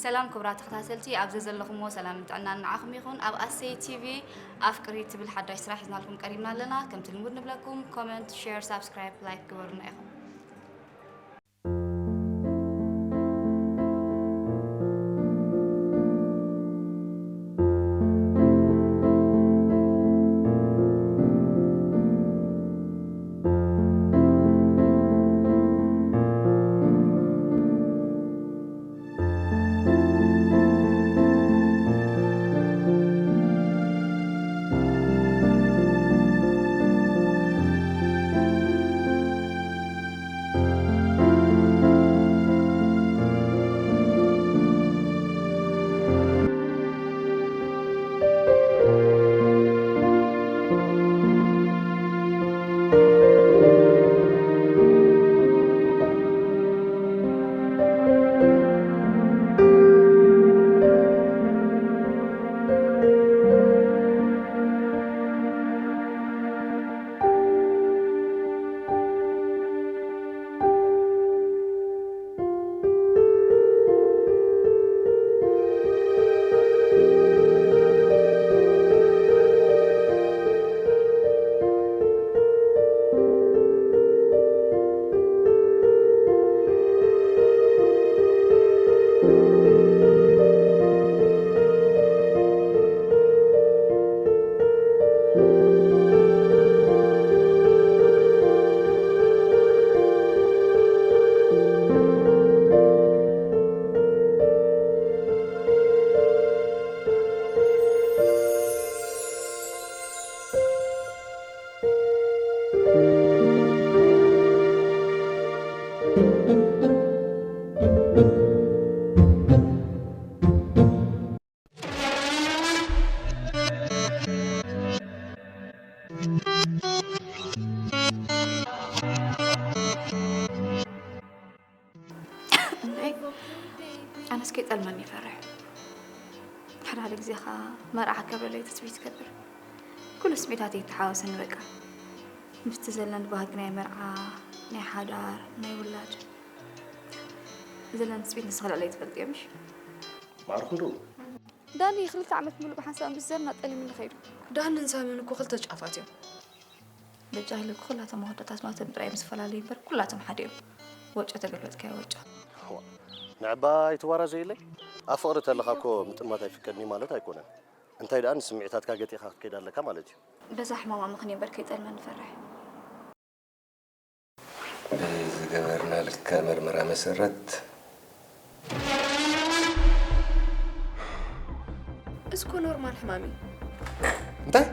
ሰላም ክቡራት ተኸታተልቲ፣ ኣብ ዘዘለኹምዎ ሰላምን ጥዕናን ንዓኹም ይኹን። ኣብ ኣሰይ ቲቪ ኣፍቅሪ ትብል ሓዳሽ ስራሕ ሒዝናልኩም ቀሪብና ኣለና። ከምቲ ልሙድ ንብለኩም፣ ኮመንት፣ ሼር፣ ሳብስክራይብ፣ ላይክ ግበሩና ኢኹም። እንዴ፣ ኣነስ ከይጠልመኒ ይፈርሕ። ሓደ ሓደ ግዜ ኸኣ መርዓ ክገብረለይ ትጽቢት ይገብር። ኩሉ ስሜታተይ ይተሓዋወሰኒ በቃ። ምስቲ ዘለኒ ባህጊ ናይ መርዓ፣ ናይ ሓዳር፣ ናይ ውላድ ዘለኒ ትጽቢት ንስኺ ልዕለይ ትፈልጥዮ ምሽ? ማዕረ ክንድኡ። ዳኒ ክልተ ዓመት ሙሉእ ብሓንሳብ ምስ ዘርና ጠሊሙኒ ከይዱ። ዳንን ሳምን እኮ ክልተ ጫፋት እዮም። በጃ ኢለኪ ኩላቶም መወዳእታትና ጥራይ እዮም ዝፈላለዩ እምበር ኩላቶም ሓደ እዮም። ወጮ ተገልበጥካዮ ወጮ። እዋ፣ ንዕባ ኣይትዋራዘይለይ። ኣብ ፍቕሪ ተለኻ እኮ ምጥማት ኣይፍቀድን እዩ ማለት ኣይኮነን። እንታይ ደኣ ንስምዒታትካ ገጢኻ ክትከይድ ኣለካ ማለት እዩ። በዛ ሕማማ ምኽንያት እምበር ከይጠልመኒ ይፈርሕ። ብዝገበርናልካ መርመራ መሰረት እስኮ ኖርማል ሕማም እዩ። እንታይ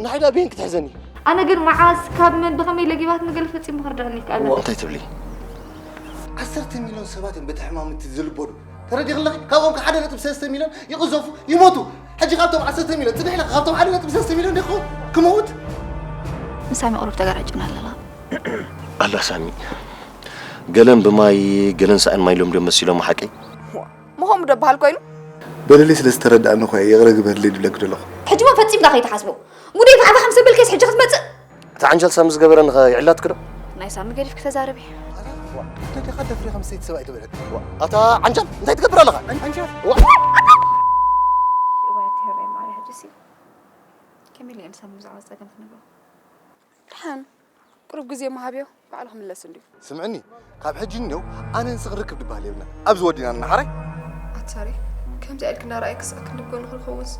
ንሓይዳ ብሄን ክትሕዘኒ ኣነ ግን መዓስ ካብ መን ብኸመይ ለጊባትኒ ገለ ፈጺሙ ክርድኣኒ ይከኣል። እንታይ ትብሊ? ዓሰርተ ሚልዮን ሰባት እዮም በቲ ሕማም እቲ ዝልበዱ ተረዲኽለኺ? ካብኦም ከ ሓደ ነጥቢ ሰለስተ ሚልዮን ይቕዘፉ ይሞቱ። ሕጂ ካብቶም ዓሰርተ ሚልዮን ጽንሕ ኢልካ ካብቶም ሓደ ነጥቢ ሰለስተ ሚልዮን ዲኹ ክመውት? ምሳሚ ቁሩብ ተጋራጭና ኣለና። ኣላ ሳሚ ገለን ብማይ ገለን ሳእን ማይ ኢሎም ድዮም መሲሎም ሓቀይ? ምኾም ዶ በሃል ኮይኑ? በደለይ ስለ ዝተረድኣኒ እኮ እየ ይቕረ ግበርለይ ድብለኪ ዘለኹ። ሕጂ እውን ፈጺምካ ከይትሓስቦ። ጉደይ ብዓኻ ከም ሰበልካስ ሕጂ ክትመጽእ። እቲ ዓንጃል ሳሚ ዝገበረኒ ኸ ይዕላትኪ ዶ? ናይ ሳሚ ገዲፍኪ ተዛረቢ። ኣታ ደዲኻ ደፍሪኻ ምስ ሰይቲ ሰብኣይ ትውዕል። ኣታ ዓንጃል እንታይ ትገብር ኣለኻ? ዓንጃል። እዋይ ትህረይ ማርያ ሕጂሲ። ከመይ ኢለ እየ ንሳሚ ብዛዕባ ጸገም ክነግሮ? ደሓን ቁሩብ ግዜ ምሃብዮ ባዕሉ ክምለስ እንድዩ። ስምዕኒ ካብ ሕጂ እኒው ኣነ ንስኺ ርክብ ድበሃል የብልና ኣብዚ ወዲና ንሓራይ። ኣታ ሬ ከምዚኣ ኢልክ እናረኣየ ክሳዕ ክንዲ ጎንኺ ክኸውንስ።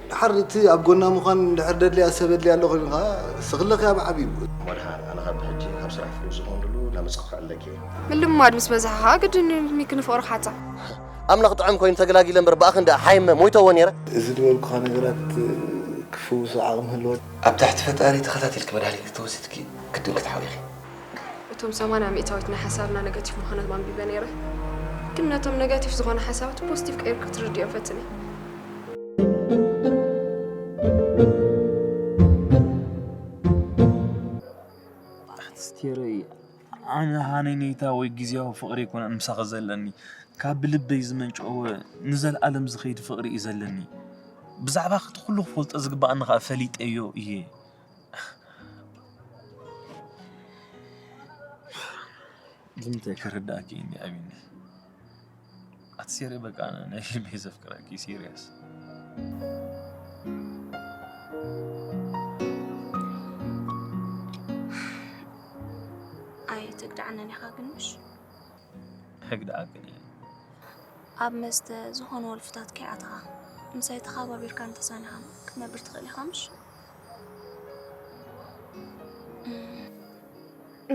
ድሓር እቲ ኣብ ጎና ምዃን ድሕር ደድልያ ሰብ ኣድልያ ኣሎ ኮይኑ ከዓ ስኽለኺ ኣብ ዓብዩ መድሃን ኣነ ካብ ሕጂ ካብ ስራሕ ፍሉይ ዝኾንሉ ናመፅኹ ክዕለኪ እየ። ምልማድ ምስ በዝሓ ከዓ ግድን ሚኪ ንፍቕሪ ክሓታ። ኣምላኽ ጥዑም ኮይኑ ተገላጊለ እምበር ብኣኽን ደኣ ሓይመ ሞይተዎ ነይረ። እዚ ዝበልኩኻ ነገራት ክፍውሶ ዓቕሚ ህልወት ኣብ ትሕቲ ፈጣሪ ተኸታቲልኪ መድሃኒት ተወሲድኪ ግድን ክትሓዊ ኢኺ። እቶም ሰማንያ ሚእታዊት ናይ ሓሳብና ነገቲቭ ምዃናት ኣንቢበ ነይረ፣ ግን ነቶም ነገቲቭ ዝኾነ ሓሳባት ፖዚቲቭ ቀይርካ ክትርድዮም ፈትኒ። ኣስቴረይ፣ ኣነ ሃነይነይታ ወይ ግዝያዊ ፍቕሪ ኣይኮነን ምሳኺ ዘለኒ፣ ካብ ብልበይ ዝመንጨወ ንዘለኣለም ዝኸይድ ፍቕሪ እዩ ዘለኒ። ብዛዕባኺ እቲ ኩሉ ክፈልጦ ዝግብኣኒ ኸኣ ፈሊጠዮ እየ። ብምንታይ ከረድኣኪ እየ ኣብኒ? ኣቲ ሴሪ፣ በቃ ኣነ ናይ ልበይ ዘፍቅረኪ፣ ሲሪየስ። ኣይትግድዓነን ኢኻ ግን ምሽ? ህግድኣክን እየ። ኣብ መስተ ዝኾነ ወልፍታት ከይኣተኻ ምሳይ ተኻባቢርካን ተሳኒኻን ክትነብር ትኽእል ኢኻ ምሽ? እም፣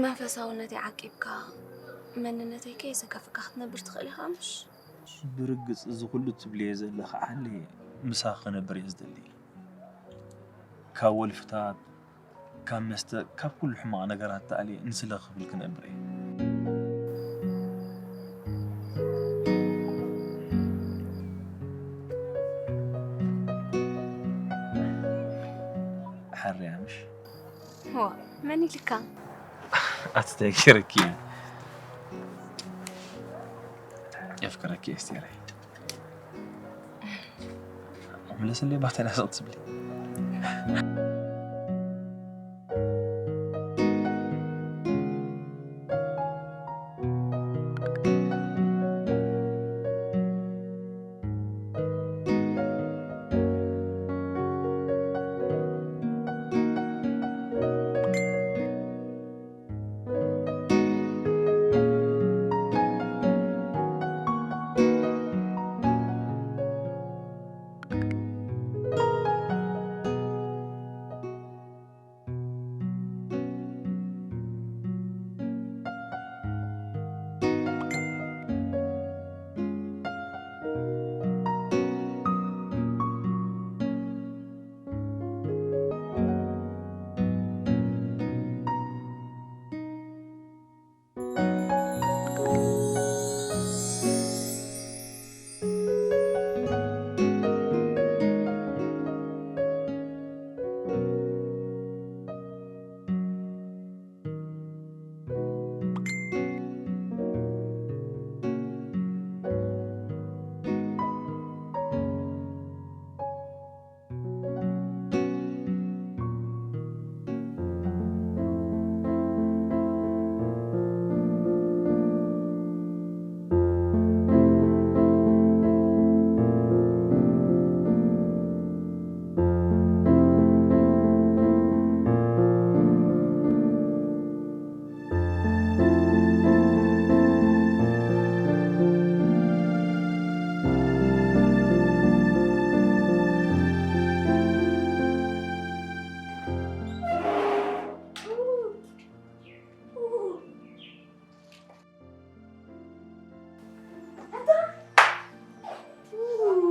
መንፈሳውነተይ ዓቂብካ መንነተይ ከየሰከፍካ ክትነብር ትኽእል ኢኻ ምሽ? ብርግጽ እዚ ኩሉ ትብልዮ ዘለኺ ዓሊ ምሳኺ ክነብር እየ ዝደሊ። ካብ ወልፍታት፣ ካብ መስተ፣ ካብ ኩሉ ሕማቕ ነገራት ተኣልየ ንስለ ክብል ክነብር እየ። ሕርያ ምሽ? ዋ፣ መን ኢልካ? ኣትተግርኪ። የፍቅረኪ ኤስቴረይ። ምለስለይ ባተላ ሰጥ ትብሊ።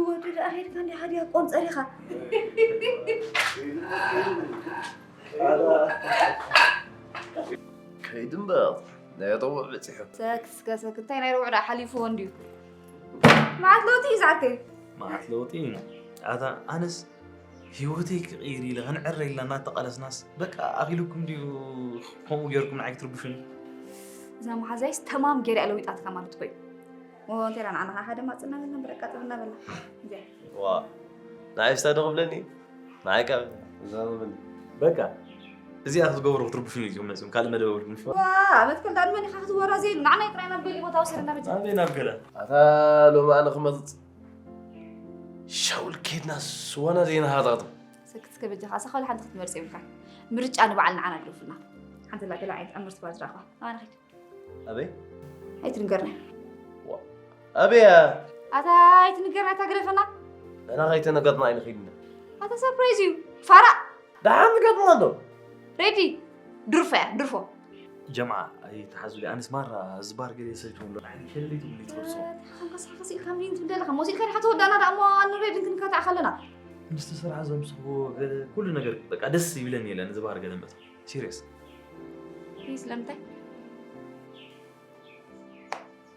ወዲ ደኣ ሄድካ እንዲኻ ድያ ቆንጸሪኻ? ከይድ እምበር ናይ ረቡዕ በፂሑ። ሰክት እስከ ሰክት እንታይ ናይ ረቡዕ ደኣ ሓሊፍዎ እንድዩ። መዓት ለውጢ እዩ ዝዓርከይ። መዓት ለውጢ ኣታ ኣነስ ህይወተይ ክቕይር ኢለ ክንዕረ ኢልና እናተቓለስናስ በቃ ኣኺሉኩም ድዩ ከምኡ ጌርኩም ንዓይ ክትርብሹኒ? እዛ መሓዛይስ ተማም ገይራ እያ ለዊጣትካ ማለት እኮ እዩ። እንታይ ኢላ ንዓና ሓደ ማፅና በልና በረቃ ጥብና በልና። እዚኣ ዋ ንዓይ ስታ ዶ ክብለኒ ንዓይ ካብ እዛ ምን በቃ እዚኣ ክትገብሩ ክትርብሹኒ ኢልኩም መፅም ካልእ መደብ የብልኩም። ዋ መትከል ዳን መን ኢኻ ክትወራዘ ኢሉ ንዓና ጥራይ ናብ ገሊእ ቦታ ወሰደና በጃ። ኣበይ ናብ ገለ? ኣታ ሎሚ ኣነ ክመፅፅ ሻውል ኬድና ስዋና ዘይናሃጣጥም ሰክት እስከ በጃኻ እሳ ካልእ ሓንቲ ክትመርፅ የብልካን። ምርጫ ንባዕልና ዓና ግደፉልና። ሓንቲ ላ ገለ ዓይነት ዕምርቲ እኳ ዝረኣኹ ኣባና ኸይድ። ኣበይ ኣይትንገርና። ኣበይ እያ ኣታ ኣይትንገርና ኣይታ ግደፈና። እና ከይተነገርና ኣይንኸይድና ኣታ ሰርፕራይዝ እዩ ፋራ። ደሓን ንገርና ኣሎ ሬዲ ድርፎ እያ ድርፎ። ጀምዓ ኣይትሓዙ ኣነስ ማራ ዝባር ገለ ሰልችዎም ኣሎ። ንዓይ ሸለለይ ትብሉ ትፈልሶ። ሓንካስ ሓንካስ ኢልካ ምኒን ትብል ዘለኻ ሞስ ኢልካ ዲኻ ተወዳእና ደኣ እሞ ኣንሬድን ክንካታዕ ከለና። ምስቲ ስራሕ ዘምስኽዎ ገለ ኩሉ ነገር በቃ ደስ ይብለኒ የለን። ዝባር ገለ መት ሲሪየስ ይህ ስለምንታይ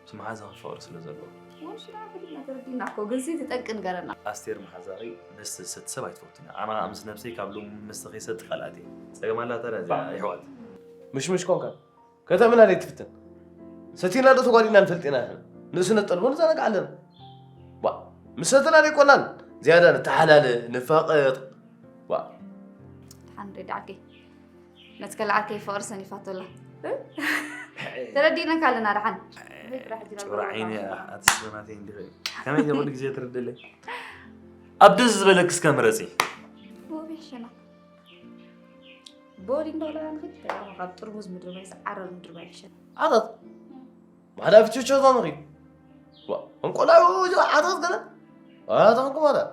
ምስ መሓዛኺ ፍቕሪ ስለ ዘለዎ። ወንሽና ፈሊጥና ተረዲና እኮ ግን ሲ ትጠንቂ ንገረና። ኣስቴር መሓዛኺ መስተ ዝሰቲ ሰብ ኣይትፈቱን እያ። ኣነ ከዓ ምስ ነብሰይ ካብ ሎሚ መስተ ከይሰቲ ካልኣት እየ። ጸገም ኣላታ ድያ እዚኣ ይሕዋት? ምሽምሽ ኮንካ ከተምና ደይ ትፍትን ሰቲና ዶ ተጓዲና ንፈልጥ ኢና ንሕና ንእስነት ጠልቦ ንዘናግዕ ኣለና ባ ምስ ሰተና ደይ ቆናን ዝያዳ ንተሓላለ ንፋቐር ባ ሓንደ ዳዕከይ መትከል ዓርከይ ፍቕሪ ሰኒፋቶ ኣላ ተረዲእናካ ኣለና ደሓን። ጭራ ዓይኒ ኣትስበናተይ እንዲኸ። ከመይ ኢለ ኩሉ ግዜ ትርድለይ? ኣብ ደስ ዝበለክ እስከ ምረጺ። ቦቢ ሕሸና። ቦሊ እንዳውላ ንኽድ ካብ ጥርሙዝ ምድሪ ማይ ዝዓረር ምድሪ ማይ ይሕሸና። ኣታት ማዳ ፍቹ ቾታ መሪ። ዋ እንቆላው ኣታት ገለ ኣታት እንቆላው።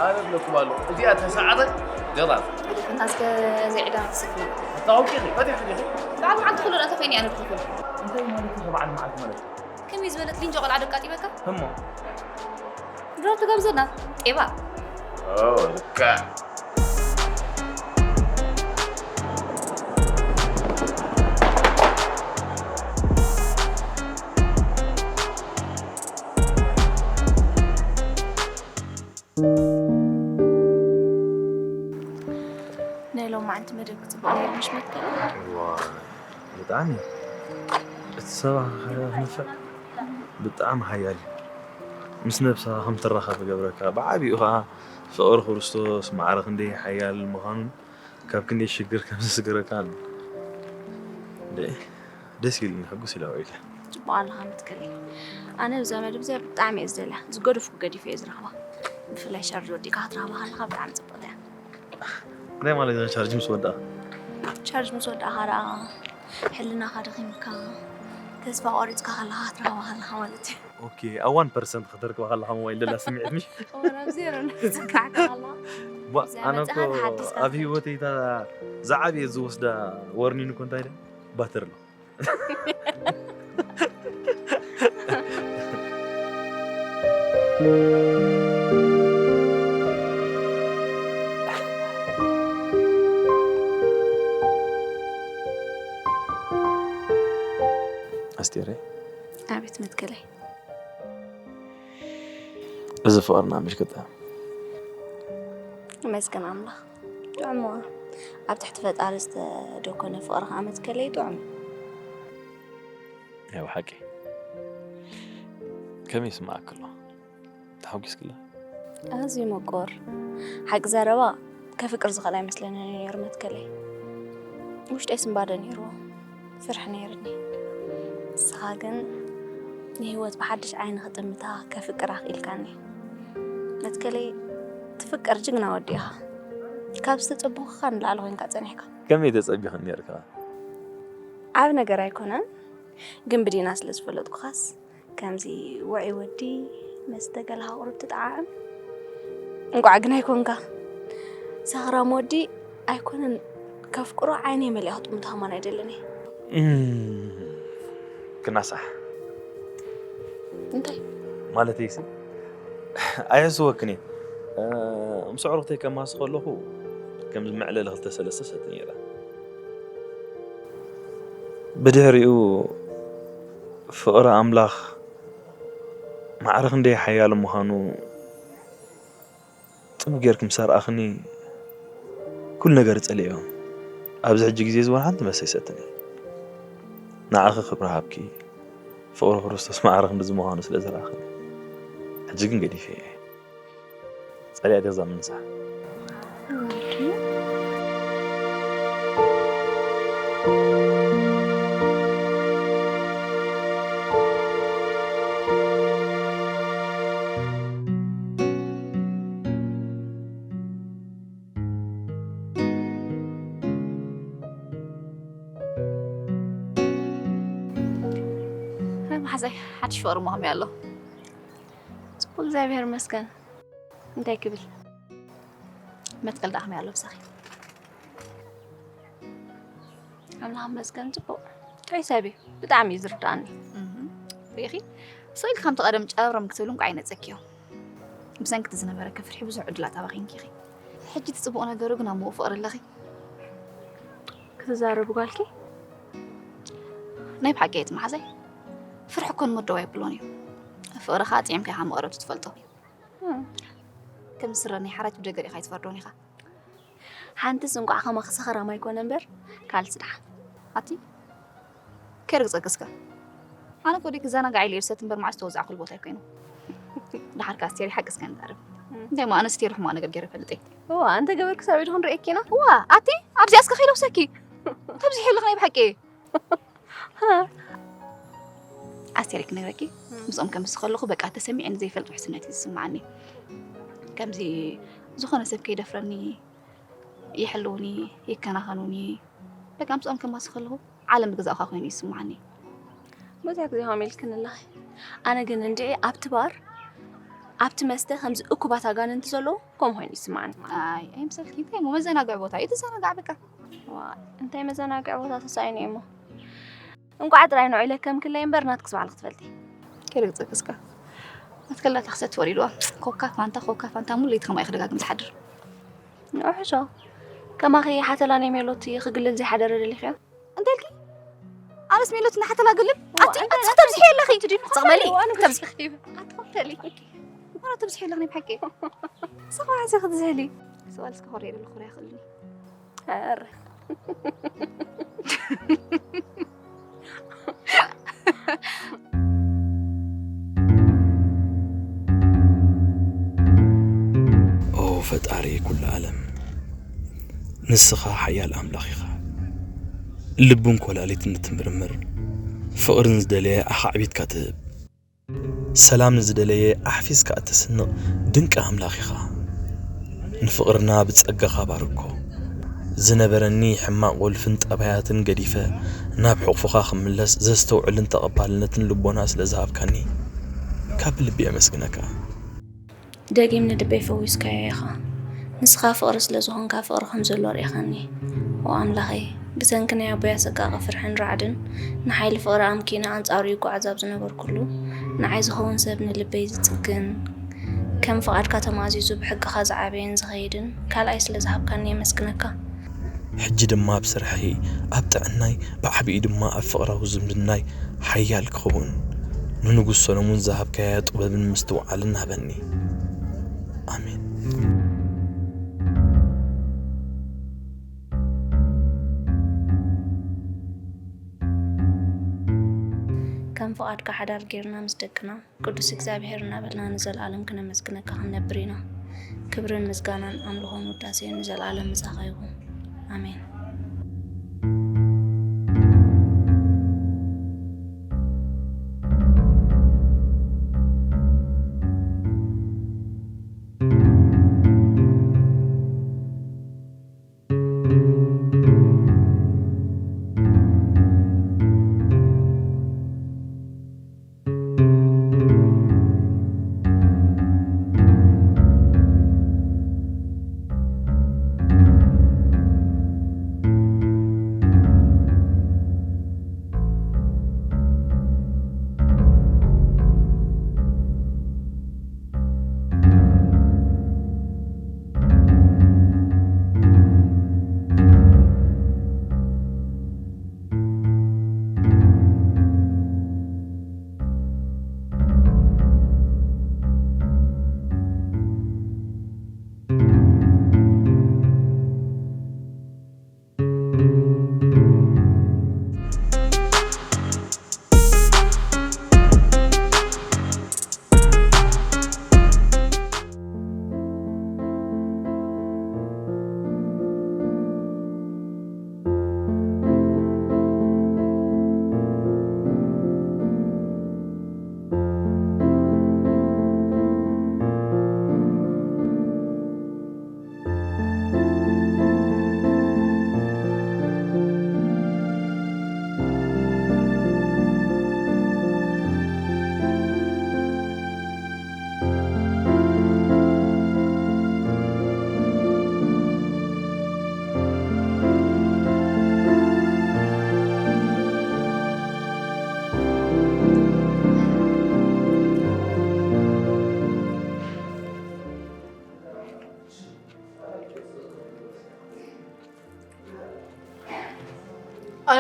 ኣነ እብለኩም ኣለኹ እዚኣ ተሰዓረ ገባር። እና እስከ ዘይዕዳ ክትስክኒ። ኣታ ኣውቂ ኢኺ ፈቲሕ ኢኺ። በዓል መዓልቲ ኩሉ ዳታ ኮይኒ ኣነ ብትኩል። እንታይ ማለት እዩ በዓል መዓልቲ ማለት? ከመይ ዝበለት ሊንጆ ቆልዓ ደቃ ጢበካ? እሞ ድሮ ትጋብዘና ጤባ። ኦ ልካ። ናይ ሎማዓንቲ መደብ ክጽብቕ ነይሩ ምሽ መትከል። ዋ፣ ብጣዕሚ እቲ ሰብኣኻ ክንፍዕ ብጣዕሚ ሓያል እዩ። ምስ ነብስኻ ከም ትራኸብ ይገብረካ። ብዓቢኡ ኸኣ ፍቕሪ ክርስቶስ ማዕረ ክንደይ ሓያል ምዃኑን ካብ ክንደይ ሽግር ከም ዘስግረካን ደ-፣ ደስ ኢሉኒ፣ ሕጉስ ኢለ ውዒለ። ጽቡቕ ኣለኻ መትከለይ። ኣነ ብዛ መደብ እዚኣ ብጣዕሚ እየ ዝደልያ። ዝገደፍኩ ገዲፈ እየ ዝረኽባ። ብፍላይ ቻርጅ ወዲእካ ክትረኽባ ከለኻ ብጣዕሚ ጽብቕቲ እያ። እንታይ ማለት እዩ ቻርጅ ምስ ወደኣ? ቻርጅ ምስ ወደኣኻ ደኣ ሕልናኻ ደኺምካ፣ ተስፋ ቆሪጽካ ከለኻ ክትረኽባ ከለኻ ማለት እዩ። ኦኬ፣ ኣብ ዋን ፐርሰንት ከተርክባ ከለኻ ሞባይል ደላ ስምዒት ምሽ? እወ፣ ናብ ዜሮ እናተጸጋዕካ ከለኻ። ባ-፣ እዚኣ ኣነ መጻኻ እኮ ተሓዲስካ ኣብ ትኸይድ። ህይወተይ እታ ዝዓበየት ዝወስዳ ወርኒን እኮ እንታይ ኢለ? ባትሪ ኣሎ። ኣስቴረይ። ኣቤት መትከለይ። እዚ ፍቕርና ምሽ ክጥዕም። ይመስገን ኣምላኽ። ጥዑም እዋ። ኣብ ትሕቲ ፈጣሪ ዝተደኮነ ፍቕሪ ከዓ መትከለይ ጥዑም እዩ። ናይ ብሓቂ። ከመይ ይስምዓኪ ኣሎ? ተሓጒስኪ ኣለኺ? ኣዝዩ ምቁር። ሓቂ ዘረባ ከፍቅር ዝኽእል ኣይመስለንን እዩ ነይሩ መትከለይ። ውሽጠይ ስንባደ ነይርዎ። ፍርሒ ነይርኒ። ንስኻ ግን ንህይወት ብሓድሽ ዓይኒ ክጥምታ ከፍቅራ ክኢልካኒ። መትከለይ ትፍቅር ጅግና ወዲ ኢኻ። ካብ ዝተጸበኹኻ ንላዕሊ ኮይንካ ጸኒሕካ። ከመይ ተጸቢኽኒ ነይርካ? ዓቢ ነገር ኣይኮነን፣ ግን ብዲና ስለ ዝፈለጥኩኻስ ከምዚ ውዑይ ወዲ መስተ ገለ ሃቑርብ ትጠዓዕም። እንቋዕ ግን ኣይኮንካ። ሰኽራም ወዲ ኣይኮነን ከፍቅሮ ዓይነይ መሊኣ ክጥምቶ ከማን ኣይደልን እየ። እም፣ ክናሳሕ። እንታይ? ማለተይሲ፣ ኣየስወክን እየ። እ፣ ምስ ኣዕሩኽተይ ከማሲ ከለኹ ከምዚ መዕለሊ ክልተ ሰለስተ ሰቲ ነይረ። ብድሕሪኡ ፍቕሪ ኣምላኽ ማዕረ ክንደይ ሓያል ምዃኑ ጽቡቕ ጌርኪ ምስ ኣርኣኽኒ፣ ኩሉ ነገር ጸሊኤዮ። ኣብዚ ሕጂ ግዜ እዚ ወላ ሓንቲ መስተ ኣይሰትን እየ። ንዓኺ ክብሪ ሃብኪ፣ ፍቕሪ ክርስቶስ ማዕረ ክንድዚ ምዃኑ ስለ ዘርኣኽኒ። ሕጂ ግን ገዲፈዮ እየ። ጸሊኣ ገዛ ምንሳሕ። ሓዘይ ሓድሽ ፍቕሪ ሞ ከመይ ኣሎ? ጽቡቕ እግዚኣብሔር ይመስገን። እንታይ ክብል? መትከል ደኣ ከመይ ኣሎ ምሳኺ? ኣምላኽ ይመስገን ጽቡቕ። ጥዑይ ሰብ እዩ። ብጣዕሚ እዩ ዝርድኣኒ። እህ፣ ርኢኺ? ስቕ ኢልኪ ከምቲ ቀደም ጨብረም ክትብሊ እንቋዕ ኣይነጸኪዮ። ብሰንኪ እቲ ዝነበረኪ ፍርሒ ብዙሕ ዕድላት ኣባኺንኪ ኢኺ። ሕጂ እቲ ጽቡቕ ነገሩ ግን ኣብ ምዉቕ ፍቕሪ ኣለኺ። ክትዛረቢ ጓልኪ? ናይ ብሓቂ እየ እቲ መሓዛይ። ፍርሒ እኮ ንመደቡ ኣይብሎን እዩ። ፍቕሪ ኸኣ ጥዒምካ ኢኻ መቐረቱ ትፈልጦ። እም። ከም ስረ ናይ ሓራጅ ብደገ ርኢኻ ኣይትፈርዶን ኢኻ። ሓንትስ እንቋዕ ከማኺ ሰኸራም ኣይኮነ እምበር ካልሲ ደሓን። ኣቲ ከርግጸኪ እስከ። ኣነ እኮ ደይ ክዘናጋዕ ኢለ እየ ዝሰቲ እምበር መዓስ ተወዛዕኩሉ ቦታ ኣይኮይኑ። ደሓር ከኣ ኣስቴር ሓቂ እስከ ንዛረብ። እም። እንታይ እሞ ኣነ ስቴር ሕማቕ ነገር ገይረ እፈልጥ እየ? እዋ፣ እንተ ገበርኪ ሳብ ኢድኹን ርእየኪ ኢና። እዋ፣ ኣቲ ኣብዚኣ እስከ ከይለብሰኪ። ተብዚሒ ኣለኺ ናይ ብሓቂ። ኣስቴር ክነግረኪ፣ እም። ምስኦም ከምዚ ከለኹ በቃ ተሰሚዕኒ ዘይፈልጥ ውሕስነት እዩ ዝስምዓኒ። ከምዚ ዝኾነ ሰብ ከይደፍረኒ፣ ይሕልውኒ፣ ይከናኸኑኒ። በቃ ምስኦም ከማሲ ከለኹ ዓለም ብገዛእኳ ኮይኑ ይስምዓኒ። ብዙሕ ግዜ ከምኡ ኢልክኒ ኣለኺ። ኣነ ግን እንድዒ ኣብቲ ባር፣ ኣብቲ መስተ ከምዚ እኩባት ኣጋንንቲ ዘለዉ ከምኡ ኮይኑ ይስምዓኒ። ኣይ፣ ኣይምሰልኪ። እንታይ እሞ መዘናግዒ ቦታ እዩ፣ ትዘናጋዕ በቃ። ዋይ፣ እንታይ መዘናግዒ ቦታ ተሳኢኑ እዩ እሞ? እንቋዕ ጥራይ ንዑ ኢለ ከም ክለይ እምበር ናትክስ ባዕልኺ ትፈልጢ። ከይርግጸኪ እስከ። መትከል ዳታ ክሰቲ ወሪድዋ። ኮካ ፋንታ፣ ኮካ ፋንታ ሙሉ ለይቲ ከማይ ክደጋግም ዝሓድር። ንዑ ሕሾ። ከማኺ ሓተላ ናይ ሜሎት ክግልል ዘይሓደረ ደሊኽዮ? እንታይ ኢልኪ? ኣነስ ሜሎት ንሓተላ ግልል? እዋ፣ ኣቲ፣ እንታይ ኣቲ ኢልኪ? ተብዝሒ ኣለኺ። ትድኑ ጽቕ በሊ። እዋ፣ ኣነ ተብዝሒ። ኣትኸፍተሊ። ማራ ተብዝሒ ኣለኺ ናይ ብሓቂ። ስኻ ዋሕዚ ክትዝህሊ። ስዋል እስከ ኮሪያ ደሎ ኮሪያ ክእልኒ። ኧረ። ኦ ፈጣሪ ኩሉ ዓለም፣ ንስኻ ሓያል ኣምላኽ ኢኻ። ልብን ኮላሊትን እትምርምር፣ ፍቕርን ዝደለየ ኣኻዕቢትካ ትህብ፣ ሰላም ንዝደለየ ኣሕፊዝካ እተስንቕ ድንቂ ኣምላኽ ኢኻ። ንፍቕርና ብጸጋኻ ባርኮ። ዝነበረኒ ሕማቕ ወልፍን ጠባያትን ገዲፈ፣ ናብ ሕቑፍኻ ክምለስ ዘስተውዕልን ተቐባልነትን ልቦና ስለ ዝሃብካኒ፣ ካብ ልቢ የመስግነካ። ደጊም ንልበይ ፈዊስካዮ ኢኻ። ንስኻ ፍቕሪ ስለ ዝኾንካ፣ ፍቕሪ ከም ዘሎ ኣርኢኻኒ። ኦ ኣምላኸይ፣ ብሰንኪ ናይ ኣቦይ ኣሰቃቒ ፍርሕን ራዕድን፣ ንሓይሊ ፍቕሪ ኣምኪነ ኣንጻሩ ይጓዓዝ ኣብ ዝነበርኩሉ፣ ንዓይ ዝኸውን ሰብ ንልበይ ዝጽግን፣ ከም ፍቓድካ ተማእዚዙ ብሕግኻ ዝዓበየን ዝኸይድን ካልኣይ ስለ ዝሃብካኒ የመስግነካ። ሕጂ ድማ ኣብ ስርሐይ፣ ኣብ ጥዕናይ፣ ብዓቢኡ ድማ ኣብ ፍቕራዊ ዝምድናይ ሓያል ክኸውን፣ ንንጉስ ሰሎሞን ዝሃብካያ ጥበብን ምስትውዓልን ሃበኒ። ኣሜን። ከም ፍቓድካ ሓዳር ጌርና ምስ ደቅና፣ ቅዱስ እግዚኣብሔር እናበልና ንዘለኣለም ክነመስግነካ ክንነብር ኢና። ክብርን ምስጋናን ኣምልኾን ውዳሴን ንዘለኣለም ምሳኻ ይኹን። ኣሜን።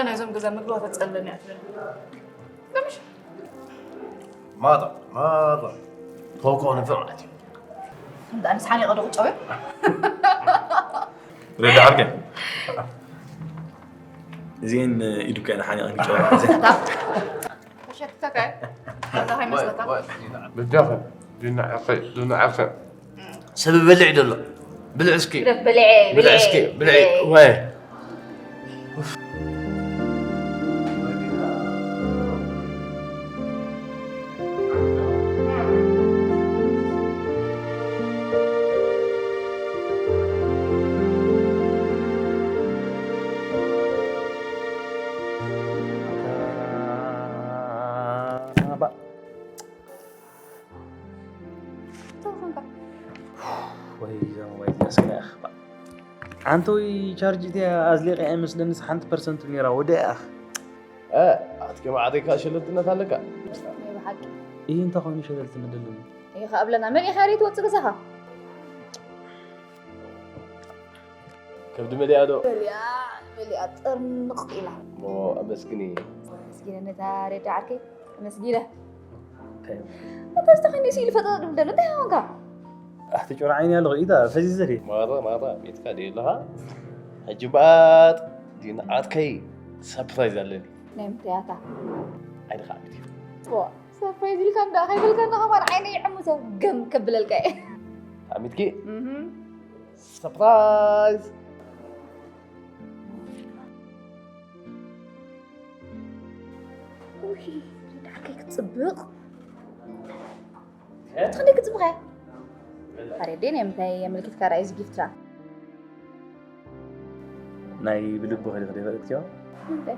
ናይዞም ገዛ ምግቢ ከተጸልለኒ እያ ትብል። ማታ ማታ ተወቀው ንፍዕ ማለት እዩ። እንዳ ኣንስ ሓኒቐ ዶ ክጨውዮ? ረዳ ዓርከይ፣ እዚኤን ኢዱ ከነ ሓኒቐን ክጨውያ። ሸክተከ ኣዛ ከይመስለካ? ብጃኸ ድና ዓኸ ድና ዓኸ ሰብ በልዕ ደሎ። ብልዕ እስኪ። ብልዕ ብልዕ እስኪ። ብልዕ ወይ። ወይ እዛ ሞባይል እዚኣ ስለ ኣኽባ። ሓንቲ ወይ ቻርጅ እቲኣ ኣዝሊቐ እያ መስለኒ ሓንቲ ፐርሰንት ነይራ ወደ ኣኽ። ኣትኪ ማዕተይ ከኣ ሸለልትነት ኣለካ። ናይ ብሓቂ ይህ እንታይ ኮይኑ ሸለልትነት ደለኒ? ይኸ ኣብለና መን ኢኻ ሬት ወጽእ ገዛኻ? ከብዲ መሊኣ ዶ? መሊኣ መሊኣ ጥርንቕ ኢላ። ሞ ኣመስግኒ። ኣመስጊነ ነታ ሬት ዓርከይ ኣመስጊነ። እታ ዝተኸኒ ስኢሉ ፈጠጥ ድብል ደሎ እንታይ ሆንካ? ኣሕቲ ጩራ ዓይኒ ኣለኹ ኢታ ፈዚዘ ድየ? ማራ ማራ ቤትካ ድየ ኣለኻ? ሕጂ ባጥ ዲን ዓርከይ ሰርፕራይዝ ኣለኒ። ናይ ምንታይ ኣታ? ዓይንኻ ዓሚት እዩ። ዋ ሰርፕራይዝ ኢልካ እንዳ ከይበልካ እንዳ ከማን ዓይነ ይዕሙተ ገም ከብለልካ እየ። ዓሚትኪ? ሰርፕራይዝ። ውይ ዳርከይ ክትፅብቕ ትኽንደይ ክትፅብቕ እያ። ኣሬዴ ናይ ምንታይ የምልክትካ ራእይ ዝጊፍትራ ናይ ብልቢ ከሊክ ደፈለጥኪዮ ምንታይ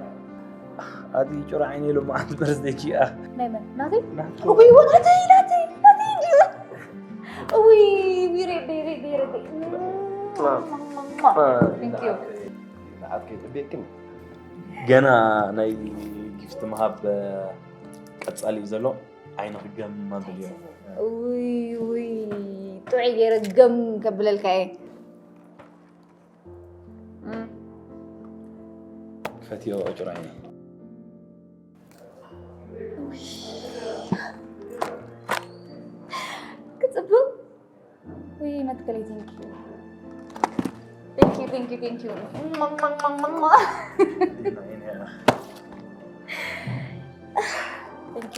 ኣቲ ጩራ ዓይነ ኢሎ መዓልቲ በርዝደኪ እያ ናይ መን ናተይ እውይ ወ ናተይ ናተይ ናተይ እንድዩ እውይ ቢሬደይ ሬደይ ሬደይ Thank you. ንዓት ከይጥቤቅን ገና ናይ ጊፍት ምሃብ ቀጻሊ እዩ ዘሎ ዓይነ ክገም ኣብል እዩ ውይ ውይ ጥዑይ ገይረ ገም ከብለልካ እየ ፈትዮ ጭራይ ክፅብቅ ውይ መትከለይ ቴንኪ ቴንኪ ቴንኪ ቴንኪ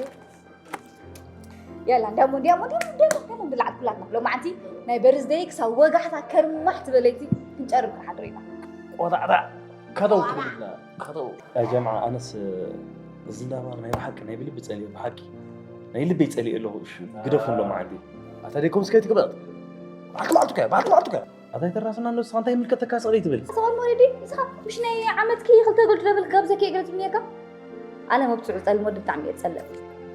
ያላ እንዲያሞ እንዲያሞ እንዲያሞ እንዲያሞ እንዲያሞ እንድላዓል ኩላትና ሎማዓንቲ ናይ በርዝደይ ክሳብ ወጋሕታ ከርማሕ ትበለይቲ ክንጨርም ክንሓድር ኢና ቆጣዕጣዕ ከተው ክብልና ከተው ያ ጀምዓ ኣነስ እዚ እንዳባር ናይ ብሓቂ ናይ ብልቢ ፀሊኦ ብሓቂ ናይ ልበይ ፀሊኦ ኣለኹ እሺ ግደፉ ሎማዓንቲ ኣታ ደይኮምስ ከይትግበጥ ባርክ ማዕልቱ ከ ባርክ ማዕልቱ ከ ኣታ ይተራስና ንስኻ እንታይ ይምልከተካ ስቕ ዘይትብል ሰባል ሞሪዲ ንስኻ ምሽ ናይ ዓመትኪ ክልተ ገልቱ ደብል ጋብዘኪ እየ ገለትኒ ነርካ ኣነ መብፅዑ ፀልም ወዲ ብጣዕሚ እየ ዝፀልእ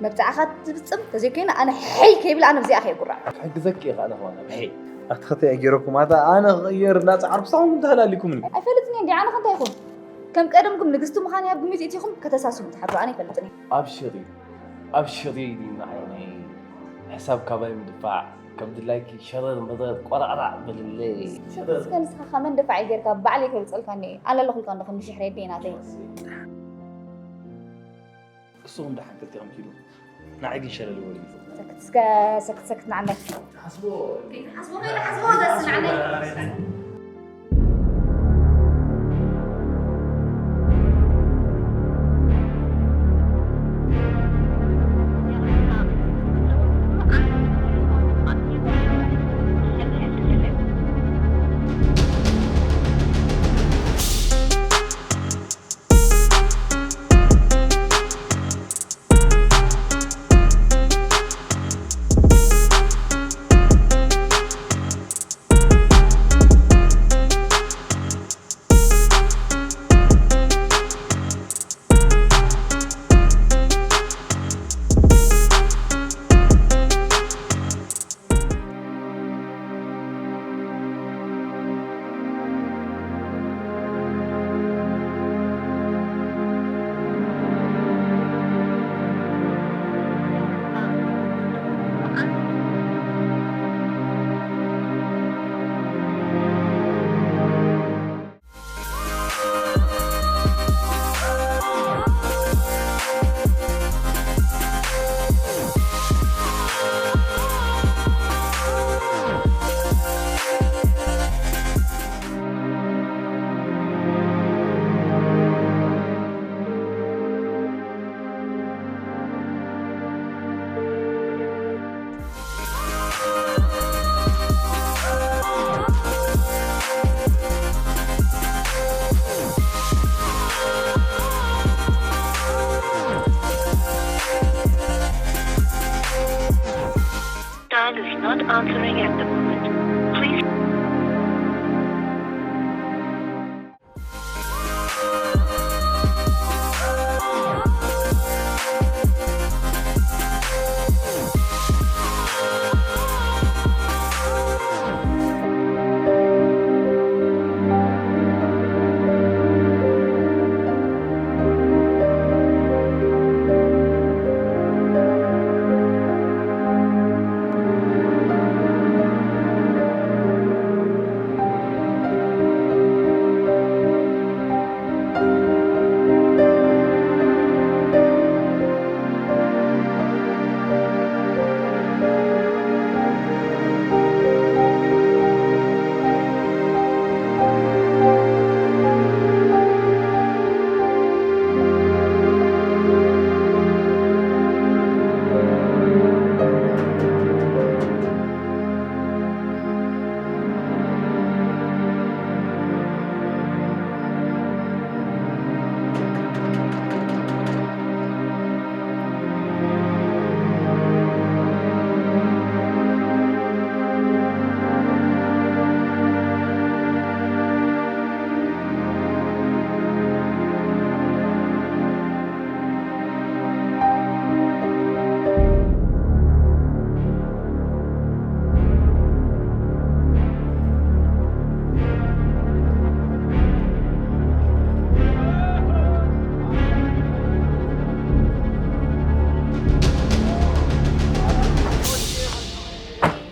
መብፅዕኻ ትፍፅም ተዘይኮይኑ ኣነ ሕይ ከይብል ኣነ ብዚኣ ከየጉራዕ ክሕግዘኪ እየ ኣነ ኸማና ብሕይ ኣቲ ኸተይ ኣገይረኩም ኣታ ኣነ ክቕየር እናፀዓርኩ ሳኹም እንተሃላሊኩምኒ ኣይፈልጥኒ እንዲ ኣነ ከንታይ ይኹን ከም ቀደምኩም ንግስቲ ምዃን ኣብ ግምት እቲኹም ከተሳስቡ ትሓብሩ ኣነ ኣይፈልጥኒ ኣብሽሪ ኣብሽሪ ዲና ዓይነይ ሕሳብ ካባይ ምድፋዕ ከም ድላይኪ ሸረር መረር ቆራዕራዕ በልለይ እስከ ንስኻ ከመን ደፋዕ ጌርካ ባዕለይ ከብፀልካኒ ኣነ ኣለኹልካ እንዶ ክንዲ ሽሕረይ ደይ ናተይ እሱ እንዳ ሓንክልቲ ከም ኪዱ ንዓይ ግን ሸለል በሉ ሰክት እስከ ሰክት ሰክት ንዓመት ሓስቦ ከይደ ሓስቦ ደስ ንዓመት answering at the moment. Please.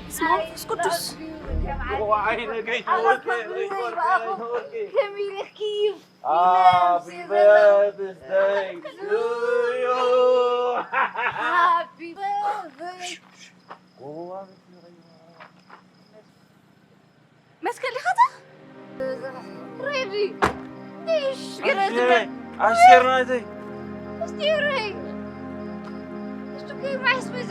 በስመ አብ ወመንፈስ ቅዱስ። ከመይ ኢልኪ? Happy birthday to you. Happy birthday. መስቀል ኢኻ እታ? ሬዲ። እሽ፣ ግረ ኣሽቴረይ፣ ዝበል። ኣሽቴር ናተይ። ኣሽቴረይ። እሱ ከይባሕስ በዚ።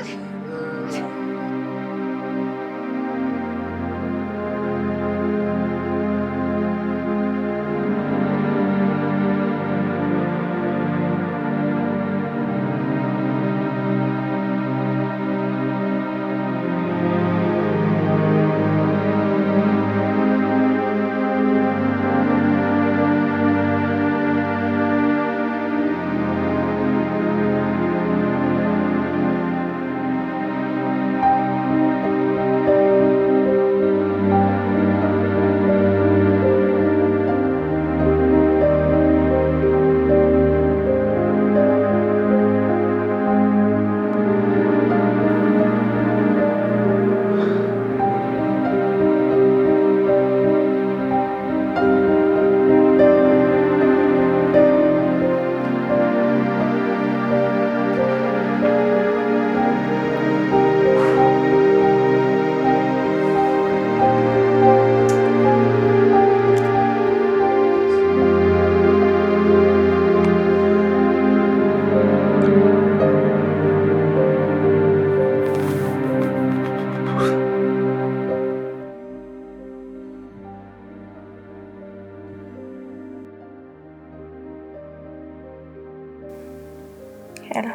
ሄሎ።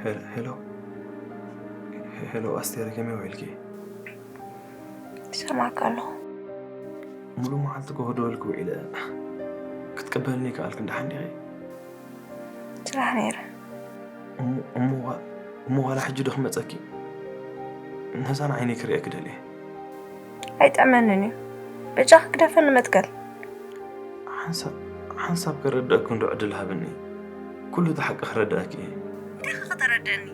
ሄ-፣ ሄሎ። ሄሎ ኣስቴር፣ ከመይ ውዒልኪ? ይሰማዕካ ኣለኹ። ሙሉእ መዓልቲ ኮፍ ዝበልኩ ውዒለ። ክትቅበልኒ ይከኣልኪ ደሓን ዲኺ? ስራሕ ነይረ። እሞ፣ እሞ ዋ-፣ እሞ ዋላ ሕጂ ዶ ክመጸኪ? ነዛ ንዓይነይ ክርእየኪ ደልየ። ኣይጥዕመንን እዩ። በጃኻ ግደፈኒ መትከል። ሓንሳብ፣ ሓንሳብ ከረድአኪ እንዶ ዕድል ሃብኒ። ኩሉ እቲ ሓቂ ክረድአኪ እየ። እንታይ ኢኻ ከተረድአኒ?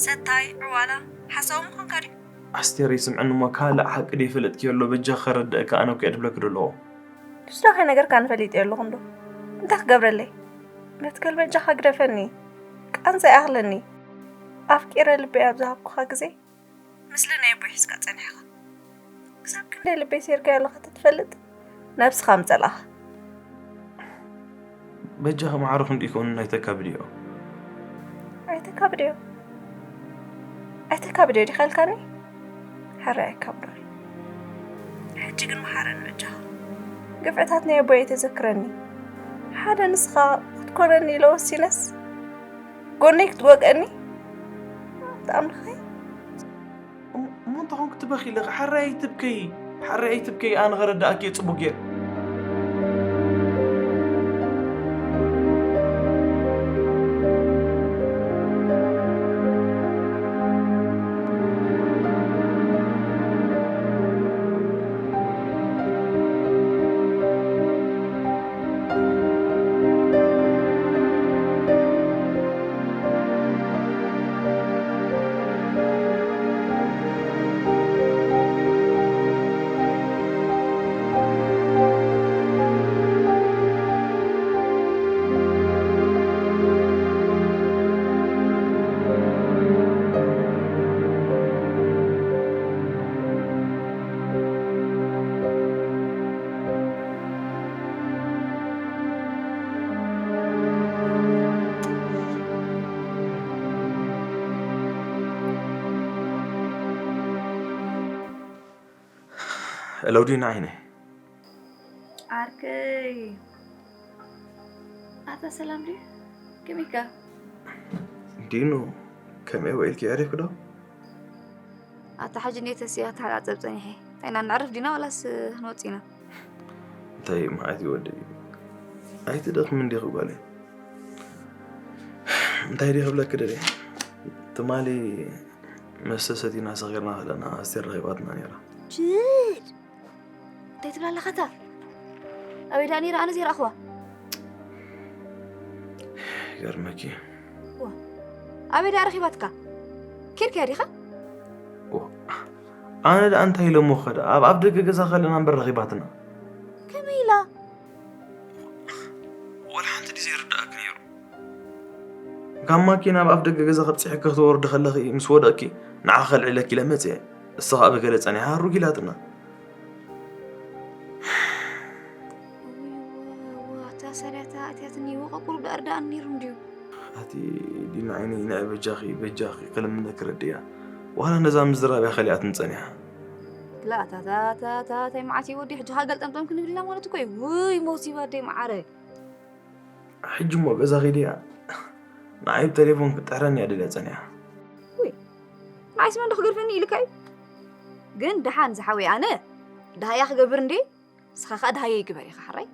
ሰታይ፣ ዕዋላ፣ ሓሳዊ ምዃንካ ድዩ? ኣስቴር፣ ይስምዐኒ እሞ ካልእ ሓቂ ደይፈለጥክዮ ኣሎ፣ በጃኻ ከረድአኪ ኣነ እኮ እየ ድብለኪ ደለኹ። ንሱ ዶ ከይነገርካኒ ፈሊጠዮ ኣለኹ እንዶ? እንታይ ክገብረለይ? መትከል በጃኻ ግደፈኒ። ቃንዛ ይኣኽለኒ። ኣፍቂረ ልበይ ኣብ ዝሃብኩኻ ግዜ ምስሊ ናይ ኣቦይ ሒዝካ ጸኒሕካ። ክሳብ ክንደይ ልበይ ሴርካዮ ኣለኻ ተትፈልጥ፣ ነብስኻ ምጸላእኻ። በጃኺ ማዕረ ክንድኡ ይከውን ኣይተካብድዮ። ኣይተካብድዮ? ኣይተካብድዮ ዲኻ ኢልካኒ? ሕራይ ኣይካብዶን። ሕጂ ግን መሓረኒ በጃኻ። ግፍዕታት ናይ ኣቦይ ኣይተዘክረኒ። ሓደ ንስኻ ክትኮነኒ ኢለ ወሲነስ፣ ጎነይ ክትወግአኒ? ኣንታ ኣምላኸይ። እንታይ ኮንክ ትበኺ ኣለኺ? ሓራይ ኣይትብከዪ፣ ሓራይ ኣይትብከዪ፣ ኣነ ኸረዳእኪ እየ ጽቡቕ ጌር። ለውዲና ዓይነይ። ዓርከይ፣ ኣታ ሰላም ድዩ? ከመይካ? ዲኑ፣ ከመይ ውዒልኪ? ኣሪፍኪ ዶ? ኣታ ሕጂ እኔ ተሲኣ ተሓጻጸብ ጸኒሐ። እንታይ ኢና፣ ነዕርፍ ዲና ዋላስ ክንወጽእ ኢና? እንታይ መዓት እዩ ወደይ? ኣይትደኽምን ዲኺ ጓለይ? እንታይ ድየ ክብለኪ ደልየ? ትማሊ መስተ ሰቲና ሰኺርና ከለና ኣስቴር ረኺባትና ነይራ። ችድ! እንታይ ትብላ ኣለኻ እታ? ኣበይ ደኣ ነይራ? ኣነ ዘይረኣኽዋ። ይገርመኪ። ዋ፣ ኣበይ ደኣ ረኺባትካ? ኬድካያ ዲኻ? ዋ፣ ኣነ ደኣ እንታይ ኢለ እሞ ክኸዳ? ኣብ ኣፍ ደገ ገዛ ከለና እምበር ረኺባትና። ከመይ ኢላ? ወላ ሓንቲ ድዩ ዘይርድኣኪ ነይሩ? ካብ ማኪና ኣብ ኣፍ ደገ ገዛ ከብጽሐኪ ክትወርዲ ከለኺ ምስ ወደቕኪ ንዓኺ ከልዕለኪ ኢለ መጽየ። እሳ ኸኣ ብገለ ጸኒሓ ሃሩግ ኢላትና። እውይ፣ እዋ፣ እታ ሳልያታ ኣትያትኒ፣ ወቐ ቁሩብ ደኣ ርድኣኒ ነይሩ እንድዩ። ኣቲ ዲና ዓይነይ፣ ንዒ በጃኺ፣ በጃኺ፣ ክልምነኪ ረድእያ። ዋላ ነዛ ምዝራብ እያ ከሊኣትኒ ጸኒሓ። ላ፣ ኣታ፣ ኣታ፣ ኣታ፣ ኣታ፣ እንታይ መዓት እዩ ወዲ፣ ሕጂ ኸኣ ገልጠምጠም ክንብል ኢና ማለት እኮ እዩ። ውይ፣ ሞሲባ ኣደይ መዓረ። ሕጂ እሞ ገዛ ኸይደ እያ። ንዓይ ብቴሌፎን ክትጥሕረኒ እያ ደልያ ጸኒሓ። ውይ፣ ንዓይስ መን ዶ ክገድፈኒ ኢልካ እዩ? ግን ደሓን ዝሓወይ ኣነ ደሃያ ክገብር እንዴ? ንስኻ ኸኣ ደሃየይ ግበር ኢኻ ሓራይ።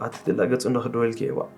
ኣቲ ትላገጽ እንዶ ክድወልኪ እየ፣ ዋእ።